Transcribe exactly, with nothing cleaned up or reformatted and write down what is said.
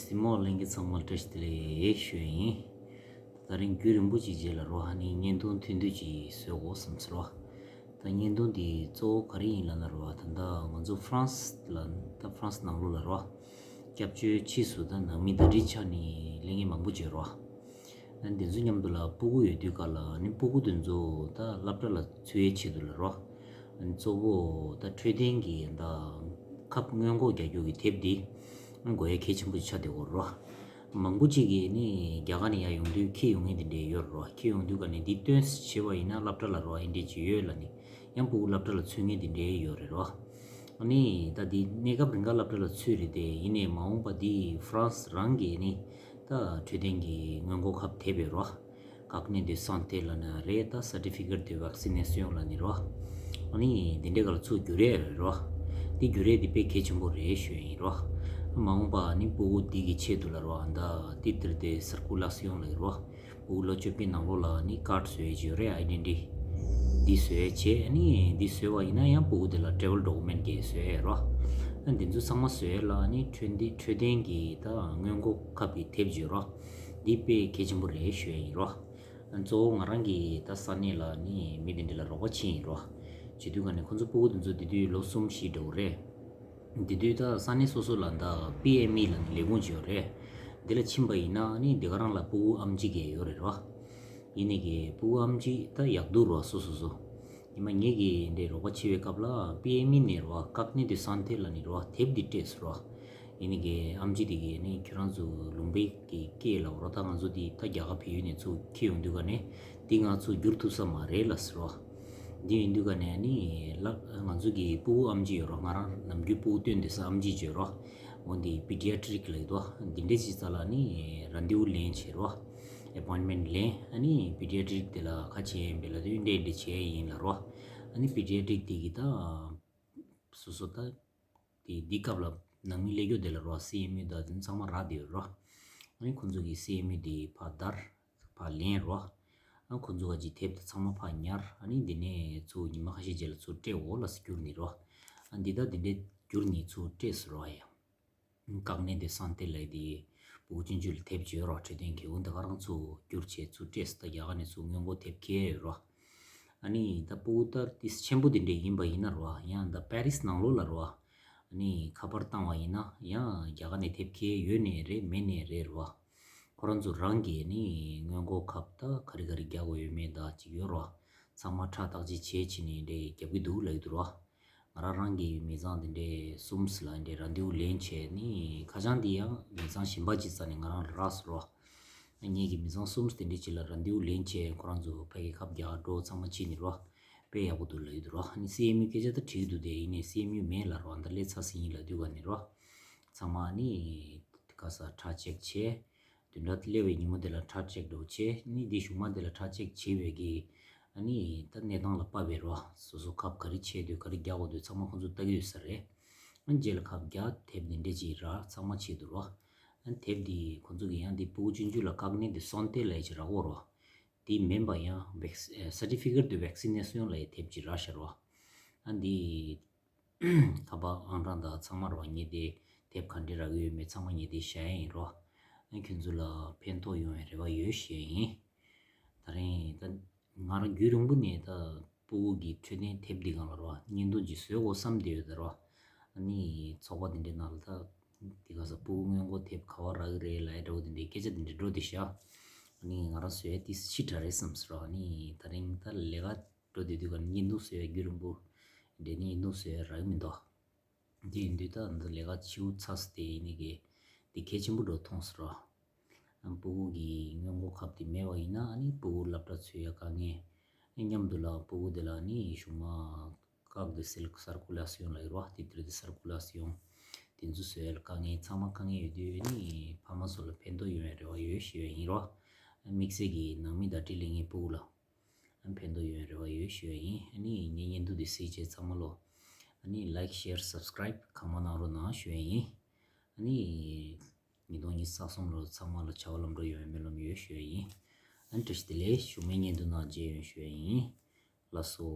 སྲིང་མོ་ལྷན་རྒྱས་ཚང་མ་བཀྲ་ཤིས་བདེ་ལེགས་ཞུ་ཡ་ཡིན། ད་རིང་རྒྱུན་རིང་པོ་ཅིག་རྗེས་ལ་རོ་ཧ་ནི་བརྙན་ཐུང་ཐུང་ཐུང་ཅིག་བཟོ་དགོས་བསམ་སོང་རོ། ད་བརྙན་ཐུང་འདི་གཙོ་བོ་ག་རེ་ཡིན་ལབ་ན་རོ། ད་ལྟ་ང་ཚོ་ཧྥ་རན་སི་ལ་ད་ཧྥ་རན་སི་ནང་ལོགས་ལ་རོ། སྐྱབས་བཅོལ་ཕྱིས་སུ་ད་ནང་མི་ཟླ་སྒྲིལ་ཆགས་ནས་སླེབས་མཁན་མང་པོ་ཅིག་ཡོད་རོ། ཨ་འདི་ཚོ་མཉམ་དུ་ལ་སྤུ་གུ་ཡོད་དུས་ག་ལ་ནི་སྤུ་གུ་དེ་ཚོ་ད་སློབ་གྲྭ་ལ་ཚུད་ཡའི་ཆེད་དུ་ལ་རོ། ཨ་གཙོ་བོ་ད་འཕྲོད་བསྟེན་གྱི་ད་ཁབ་སྔོན་འགོག་རྒྱག་རྒྱུ་གི་དེབ་འདི་ཨ་དགོས་ཡ་གལ་ཆེན་པོ་ཅིག་ཆགས་བསྡད་ཡོད་རོ། མང་པོ་ཅིག་གིས་ནི་རྒྱ་གར་ནས་ཡར་ཡོང་དུས་འཁྱེར་ཡོང་མཁན་དེ་འདྲས་ཡོད་རོ། འཁྱེར་ཡོང་དུས་ག་ནས་འདི་སྟོན་བྱས་པ་ཡིན་ན་སློབ་གྲྭ་ལ་རོ་ཨེ་འདྲས་ཅིག་ཡོད་ལ་ནི་ཡང་སྤུ་གུ་སློབ་གྲྭ་ལ་ཚུད་མཁན་དེ་འདྲས་ཡོད་རེད་རོ། ཨ་ནི་ད་འདི་གནས་སྐབས་རིང་ག་སློབ་གྲྭ་ལ་ཚུད་རེད་དེ། ཡིན་ནའི་མ་འོངས་པ་འདི་ཧྥ་རན་སི་རང་གིས་ནི་ད་འཕྲོད་བསྟེན་གྱི་སྔོན་འགོག་ཁབ་དེབ་ཡོད་རོ། Carnet de santé ལབ་ན་རེད། ད་Certificat de vaccination ལབ་ནི་རོ། ཨ་ནི་འདི་འདྲའི་ག་ལ་ཚུར་བསྒྱུར་ཡས་རེད་རོ། འདི་བསྒྱུར་ཡས་འདི་དཔེ་གལ་ཆེན་པོ་རེད་ཞུ་ཡིན་རོ། མ་འོངས་པ་ནི་སྤུ་གུ་འདི་གི་ཆེད་དུ་ལ་རོ། ཨ་ད་titre de circulation ལབ་ཀྱི་རོ། སྤུ་གུ་ལོ་བཅུ་པའི་ནང་ལོགས་ལ་ནི་carte བཟོ་ཡས་ཅིག་ཡོད་རེད། Identity འདི་བཟོ་ཡས་བྱས། ཨ་ནི་འདི་བཟོས་པ་ཡིན་ན་ཡང་སྤུ་གུ་དེ་ལ་travel document གི་བཟོ་ཡས་རོ། ཨ་འདི་ཚོ་ཚང་མ་བཟོ་ཡས་ལ་ནི་འཕྲོད་བསྟེན་འཕྲོད་བསྟེན་གྱི་ད་སྔོན་འགོག་ཁབ་ཀྱི་དེབ་ཅིག་ཡོད་རོ། འདི་དཔེ་གལ་ཆེན་པོ་རེད་ཞུ་ཡས་ཡིན་རོ། གཙོ་བོ་ང་རང་གིས་ད་ས་གནས་ལ་ནི་མི་དེ་འདྲ་ལ་རོགས་པ་བྱས་ཡིན་རོ། བྱེད་དུས་ག་ནས་ཁོང་ཚོ་སྤུ་གུ་དེ་ཚོ་དེ་དུས་ལོ་གསུམ་བཞི་འདྲ་བོ་རེད། དེ་དུས་ད་ས་གནས་སོ་སོ་ལ་ད་པི་ཨེམ་ཨི་ལ་ནི་ལས་ཁུངས་ཅིག་ཡོད་རེད། དེ་ལ་ཕྱིན་པ་ཡིན་ན་ནི་དེ་ག་རང་ལ་སྤུ་གུ་ཨེམ་ཆི་གི་ཡོད་རེད་རོ། ཡིན་ནའི་གི་སྤུ་གུ་ཨེམ་ཆི་ད་ཡག་སྡུག་རོ་སོ་སོ་སོ། ཉི་མ་ངེད་ཀྱིས་འདྲའི་རོགས་པ་བྱེད་པའི་སྐབས་ལ་པི་ཨེམ་ཨི་ནས་རོ་Carnet de santé ལབ་ནི་རོ་དེབ་འདི་སྤྲད་སོང་རོ། ཡིན་ནའི་གི་ཨེམ་ཆི་དེ་གིས་ནི་ཁྱོད་རང་ཚོ་ལུང་པའི་གི་སྐད་ལ་རོ། ད་ང་ཚོ་འདི་ད་རྒྱ་གར་བལ་ཡུལ་ནས་ཚུར་འཁྱེར་ཡོང་དུས་ག་ནས་འདི་ང་ཚོ་བསྒྱུར་ཐུབ་ས་མ་རེད་ལབ་སོང་རོ། འདི་ཡིན་དུས་ག་ནས་ནི་ལ་ང་ཚོ་གི་སྤུ་གུ་ཨེམ་ཆི་ཡོད་རོ། ང་རང་ནམ་རྒྱུན་སྤུ་གུ་སྟོན་བསྡད་ས་ཨེམ་ཆི་ཅིག་ཡོད་རོ། འོ་འདི་Pediatric ལབ་ཡོད་དོ། འདི་འདྲའི་ཅིག་རྩ་ལ་ནི་རན་དེ་བུ་ལེན་བྱེད་རོ། Appointment ལེན། ཨ་ནི་Pediatric དེ་ལ་ཁ་ཕྱེ་ཡིན་པས་ལ་དུས་འདྲ་འདྲ་བྱེད་ཡིན་ལ་རོ། ཨ་ནི་Pediatric དེ་གི་ད་སོ་སོ་ད་དེ་འདི་སྐབས་ལ་ནང་མི་སླེབས་རྒྱུ་དེ་ལ་རོ། སི་ཨེམ་ཡུ་ད་དེ་ཚང་མ་རག་བསྡད་ཡོད་རོ། ཨ་ནི་ཁོང་ཚོ་གི་སི་ཨེམ་ཡུ་དེ་ཕར་བརྡར་ཕར་ལེན་རོ། ཨ་ཁོང་ཚོ་ག་ཅིག་དེབ་དེ་ཚང་མ་ཕར་ཉར། ཨ་ནི་འདི་ནས་ཚུར་ཉི་མ་ཁ་ཤས་རྗེས་ལ་ཚུར་སྤྲད་འོ་ལ་སི་བསྒྱུར་ནི་རོ། ཨ་འདི་ད་འདི་འདྲས་བསྒྱུར་ནི་ཚུར་སྤྲད་སོང་རོ། ཨ་ཡ། Carnet de santé ལབ་དེ་སྤུ་གུ་ཆུང་ཆུང་ལ་དེབ་ཅིག་ཡོད་རོ། འཕྲོད་བསྟེན་གྱི་འོ་འདི་ག་རང་ཚུར་བསྒྱུར་བྱས་ཚུར་སྤྲད་སོང་། ད་རྒྱ་གར་ནས་ཚུར་སྔོན་འགོག་དེབ་ཁྱེར་ཡོད་རོ། ཨ་ནི་ད་སྤུ་གུ་ད་ཏིས་ཆེན་པོ་དེ་འདྲས་ཡིན་པ་ཡིན་ན་རོ། ཡང་ད་པེ་རིས་ནང་ལོགས་ལ་རོ། ཨ་ནི་ཁ་པར་བཏང་བ་ཡིན་ན་ཡང་རྒྱ་གར་ནས་དེབ་ཁྱེར་ཡོད་ནའི་རེད་མེད་ནའི་རེད་རོ། ཁོ་རང་ཚོ་རང་གིས་ནི་སྔོན་འགོག་ཁབ་ད་ག་རེ་ག་རེ་རྒྱག་དགོས་ཡོད་མེད་ད་ཅིག་ཡོད་རོ། ཚང་མ་ཁྲ་བཏགས་ཅིག་བྱས་བྱས་ནས་འདྲས་རྒྱབ་ཀྱི་འདུག་ལབ་ཀྱི་འདུག་རོ། ང་རང་རང་གི་མི་ཚང་དེ་འདྲའི་གསུམ་ལ་འདྲའི་རན་དེ་བུ་ལེན་བྱས་ནི་ཁ་བྱང་འདི་ཡང་མི་ཚང་གཞན་པ་ཅིག་རྩ་ནས་ང་རང་ལ་རག་སོང་རོ། ངེད་ཀྱི་མི་ཚང་གསུམ་དེ་འདྲའི་ཅིག་ལ་རན་དེ་བུ་ལེན་བྱས་ཁོ་རང་ཚོ་ཕ་གི་ཁབ་རྒྱག་འགྲོ་ཚང་མ་བྱས་ནི་རོ། དཔེ་ཡག་པོ་འདུག་ལབ་ཀྱི་འདུག་རོ། ཨ་ནི་སི་ཨེམ་ཡུ་སྐད་ཆ་ད་དྲིས་ཀྱི་འདུག་དེ། ཡིན་ནའི་སི་ཨེམ་ཡུ་མེད་ལབ་རོ། ཨ་ད་སླེབས་ཚར་ཟིན་ཡིན་ལབ་དུས་ག་ནི་རོ། ཚང་མ་ནི་ག་ས་ཁྲ་ཅེག་བྱས། བདུན་ཕྲག་སླེབས་པའི་ཉིན་མོ་དེ་ལ་ཁྲ་ཅེག་འགྲོ་བྱས། ནི་འདི་གཞུག་མ་དེ་ལ་ཁྲ་ཅེག་བྱས་པའི་གི་ཨ་ནི་ད་གནས་སྟངས་ལ་དཔག་པའི་རོ། སོ་སོ་ཁབ་ག་རེ་ཆད་འདུག་ག་རེ་རྒྱག་དགོས་འདུག་ཚང་མ་ཁོང་ཚོ་ལྟ་གི་ཡོད་ས་རེད། ཨ་རྗེས་ལ་ཁབ་རྒྱག་དེབ་འདི་འདྲས་ཅིག་རག་ཚང་མ་བྱེད་འདུག་རོ། ཨ་དེབ་འདི་ཁོང་ཚོ་གི་ཡང་འདི་སྤུ་གུ་ཆུང་ཆུང་ལ་Carnet de santé ལབ་ཡས་ཅིག་རག་གོ་རོ། འདི་མིན་པ་ཡང་Vac- Certificat de vaccination ལབ་ཡས་དེབ་ཅིག་རག་ཤག་རོ། ཨ་འདི་ཁ་པར་ཨང་གྲངས་དང་ཚང་མ་རོ། ངས་དེ་དེབ་ག་འདྲས་རག་གི་ཡོད་མེད་ཚང་མ་ངས་དེ་བཞག་ཡ་ཡིན་རོ། ཨ་ཁྱོད་ཚོ་ལ་ཕན་ཐོགས་ཡོང་བའི་རེ་བ་ཡོད་ཞུ་ཡ་ཡིན། ད་རིང་ད་ང་རང་རྒྱུན་རིང་པོ་ནས་ད་སྤུ་གུ་གི་འཕྲོད་བསྟེན་དེབ་འདི་སྒང་ལ་རོ་བརྙན་ཐུང་ཅིག་བཟོ་དགོས་བསམ་བསྡད་ཡོད་ད་རོ། ཨ་ནི་ཚོགས་པ་འདི་འདྲའི་ནང་ལ་ད་འདི་ག་ས་སྤུ་གུ་སྔོན་འགོག་དེབ་ག་པར་རག་གི་རེད་ལབ་ཡ་འདྲ་བོ་འདི་འདྲའི་སྐད་ཆ་འདི་འདྲ་འགྲོ་བསྡད་ཤག་ཨ་ནི་ང་རང་བཟོ་ཡ་ཏིས་ཕྱི་དྲགས་རེད་བསམ་སོང་རོ། ཨ་ནི་ད་རིང་ད་ལས་ཀ་འགྲོ་བསྡད་དུས་ག་ནས་བརྙན་ཐུང་བཟོ་ཡ་རྒྱུན་རིང་པོ་འདྲ་ནི་བརྙན་ཐུང་བཟོ་ཡ་རག་གི་མི་འདུག་དེ་ཡིན་དུས་ད་འདི་ལས་ཀ་ཕྱི་པོ་ཚར་སོང་། དེ་ཡིན་ནི་གི་འདི་གལ་ཆེན་པོ་འགྲོ་མཐོང་སོང་རོ། ཨ་སྤུ་གུ་གི་སྔོན་འགོག་ཁབ་དེ་མེད་པ་ཡིན་ན་ཨ་ནི་སྤུ་གུ་སློབ་གྲྭ་ཚུད་ཡ་དཀའ་ངལ། ཨ་མཉམ་དུ་ལ་སྤུ་གུ་དེ་ལ་ཨ་ནི་གཞུག་མ་carte de circulation ལབ་ཀྱི་རོ། Titre de circulation དེ་ཚོ་བཟོ་ཡ་ལ་དཀའ་ངལ། ཚང་མ་དཀའ་ངལ་ཡོད་དུས་ཨ་ནི་ཕ་མ་ཚོ་ལ་ཕན་ཐོགས་ཡོང་བའི་རེ་བ་ཡོད་ཞུ་ཡ་ཡིན་རོ། ཨ་དམིགས་བསལ་གྱི་ནང་མི་ཟླ་སྒྲིལ་སླེབས་མཁན་སྤུ་གུ་ལ། ཨ་ཕན་ཐོགས་ཡོང་རེ་བ་ཡོད་ཞུ་ཡ་ཡིན། ཨ་ནི་ངའི་བརྙན་ཐུང་འདི་གཟིགས་བྱས་ཚང་མ་ལོ། ཨ་ནི་like share subscribe གང་མང་གནང་རོགས་གནང་ཞུ་ཡ་ཡིན། ཨ་ནི་ཉིས་སྟོང་ཉི་ཤུ་རྩ་གསུམ་ལོ་ཚང་མ་ལ་བྱ་བ་ལམ་འགྲོ་ཡོང་བའི་སྨོན་ལམ་ཡོད་ཞུ་ཡ་ཡིན། ཨ་ནི་བཀྲ་ཤིས་བདེ་ལེགས། གཞུག་མའི་བརྙན་ཐུང་ནང་མཇལ་ཡོང་ཞུ་ཡ་ཡིན། ལགས་སོ།